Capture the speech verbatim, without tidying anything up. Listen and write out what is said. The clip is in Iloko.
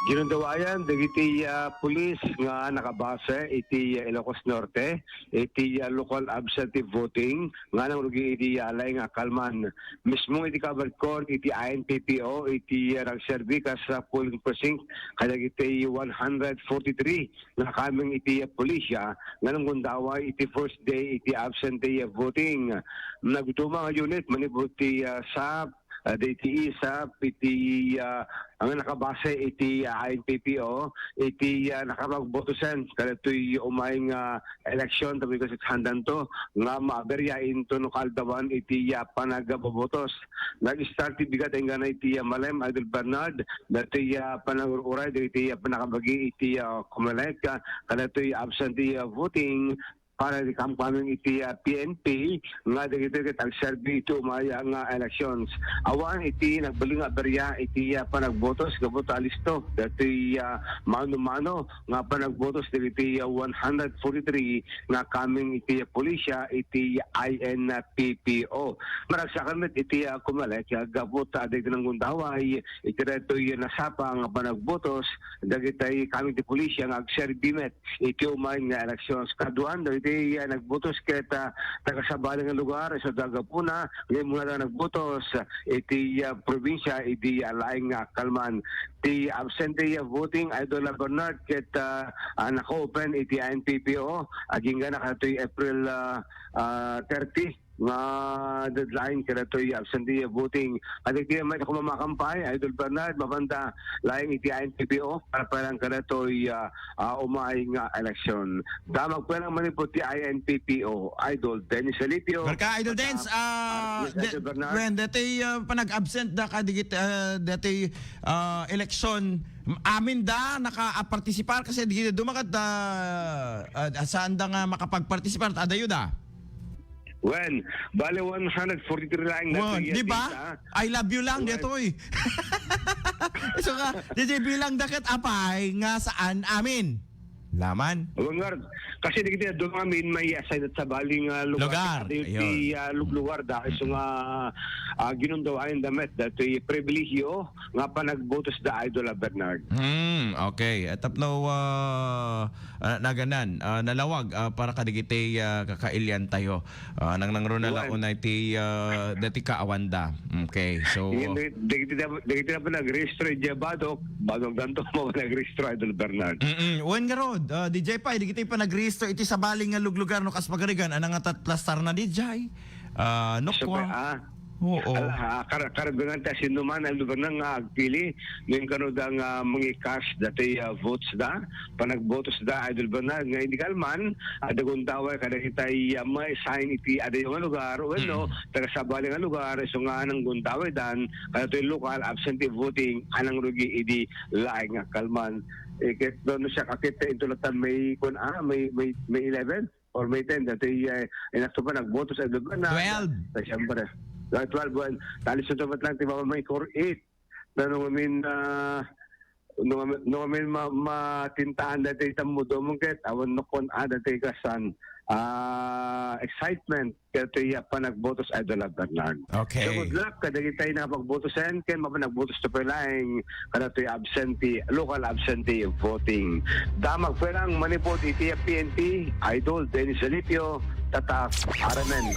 Ginundawayan dagiti, ah, pulis nga nakabase iti, ah, Ilocos Norte, iti, ah, local absentee voting nga nangrugi iti, ah, laing a kalman. Mismo iti covered court iti I N P P O iti, ah, nagserbi kas, ah, polling precinct kadagiti one hundred forty-three nga kameng iti, ah, pulisya nga nanggundaway iti first day iti absentee, ah, voting. Nagduma nga unit manipud ti, ah, sap, ah, daydi isap iti, ah, nga nakabase iti, ah, I N P P O, iti, ah, nakapagbotosen kadatoy umay nga eleksyon, tapno ket saan danto nga maaberya inton no kaaldawan iti, ah, panagbobotos. Nag-start ti bigat enggana iti, ah, malem, Idol Bernard, datoy, ah, panag-uray dagiti, ah, pannakabagi iti, ah, Comelec, ah, kadatoy absentee, ah, voting para iti kamkameng iti, ah, P N P nga dagitoy ket agserbi iti umay nga elections. Awan iti nagbalin nga aberya iti, ah, panagbotos gapu ta alisto datoy, ah, mano-mano nga panagbotos dagiti, ah, one hundred forty-three nga kameng iti, ah, pulisya iti I N P P O. Maragsakan met iti, ah, Comelec, ah, gapu ta adda iti nanggundaway iti daytoy nasapa nga panagbotos dagiti kameng ti pulisya nga agserbi met iti umay nga elections. Kaduan dagiti, ah, nagbotos ket, ah, taga sabali nga lugar, isu da gapuna, ngem umuna da nagbotos iti, ah, probinsya idi, ah, laing nga kalman. Ti absentee voting, Idol Bernard, ket, ah, ah, naka-open iti I N P P O, agingga na kadatoy April, ah, ah, thirty nga deadline kadatoy absentee voting. Kadagiti met a kumamakampay, Idol Bernard, mapanda laing iti I N P P O para, para lang kadatoy, ah, ah, umay nga eleksyon. Damag pay lang manipud ti I N P P O, Idol Dennis Alipio. Barka, Idol Dennis, ah, Idol Bernard. Wen, datoy, ah, panag-absent da kadigit, ah, datoy, ah, eleksyon. Amin da naka-partisipar kasi di dumakat da, ah, saan da nga makapagpartisipar, adayo da. Wen, bale one hundred forty-three lang na. Wen, di ba? I love you lang, wen. Detoy. So nga, di, di bilang dakat apay nga saan amin. Laman. Wen nga, kasi di kita doon amin may assign at sabali nga lugar. Lugar. Adi ti, ah, lug-, lugar da. So nga, ah, ginundawayan da met, dati pribilehiyo nga panagbotos da Idol a Bernard. Hmm, okay. At tapno, ah, ah, naganan, ah, nalawag, ah, para kadigiti, ah, kakailian tayo. Ah, nang nangruna la unay ti, ah, dati kaawanda. Okay, so dagiti, dagiti, dagiti na pa nagrehistro iti Badok, Badok danto mo nagrehistro, Idol Bernard. Mm-mm. Wen ngarud, ah, D J pa, dagiti pa nagrehistro iti sabali nga luglugar no kas pagarigan, ana nga tatlastar na D J. Ah, no kwa. Ah. Oo. Ala, ah, kar-, karabengan ta sino man ang lugar na nga agpili, no yung kano da nga mangikas dati, ah, votes da, panagbotos da, Idol Bernard, nga indi kalman, ah, dagundaway kada kita iya may sign iti adayo nga lugar, well, no, taga sabali nga lugar, so nga nang gundaway dan, kada to'y lokal, absentee voting, anang rugi idi laing nga kalman. Eh, ket no, no siya kakita into latan may, kun, ah, may, may, may eleven? Or may ten, dati, eh, inakto pa, nagboto sa Edward Bernard. Twelve. Sa siyempre. Ah, twelve, well, tali sa tapat lang, di ba, may core eight. Na nung amin, ah, nung amin, nung amin ma-, matintaan dati itang mudo mong ket, awan no kon, ah, dati kasan, ah, excitement, kaya ito iya pa nagbotos Idol Bernard. Okay. So, good luck, kadagitay na pagbotosen, ken mapanagbotos to pa laing, kada to'y absentee, local absentee voting. Damag pa lang manipod iti P N P, Idol Dennis Alipio, tatak, Aramen.